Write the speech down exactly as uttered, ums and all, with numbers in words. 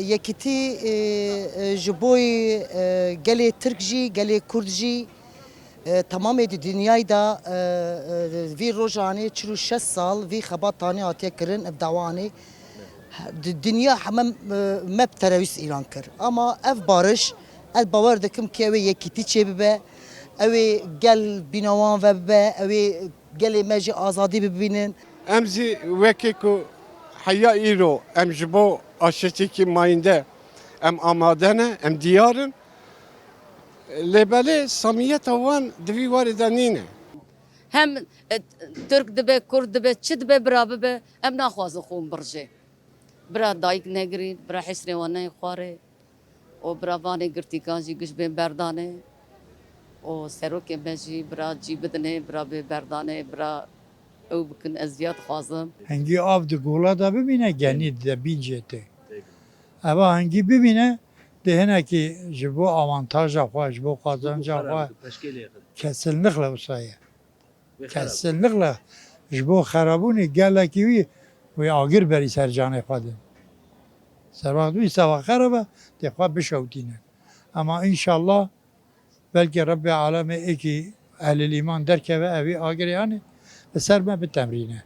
Yekîtî e, e, ji bo e, gelê Tirk jî, gelê Kurd jî, e, temamê di dinyayê de e, e, vî rojanê çil û şeş sal vî xebatanê hatiye kirin, ev dawanê di dinya heme e, me bi terorîst îlan kir. Ama ev bariş, ez bawer dikim ki ew ê yekîtî çêbibe, ew ê gel bînawan ve bibe, ew ê gelê me jî azadî bibînin. Em jî wekî ku heya îro em ji bo aşitîkî mayînde em amade ne, em diyar in. Lê belê samiyeta wan di vî warê de nîne. Hem e, Tirk dibe, Kurd dibe, çi dibe bira bibe, em naxwazin xwe birjê. Bira dayik negirîn, bira hêsrê wan neyê xwarê. û bira vanê girtîkan jî giş bên berdanê û serokê me jî bira cî bidinê, bira bê berdanê, bira ew bikin, ez viya dixwazim. Hingî av di gola de bimîne, genî dide bîncê tê. Eva hingî bimîne, dê hinekî ji bo avantaja xwe, ji bo qazanca xwe, kesinlikle wisa ye. Kesinlikle ji bo xerabûnê gelekî wî wê agir berî ser canê xwe din. Serwext wî seva xerab e, tê xwe bişewtînin. Ema înşallah belkî Rebbê Alemê êkî ehlil îman derkeve, evî agirê anê li ser me bitemrîne.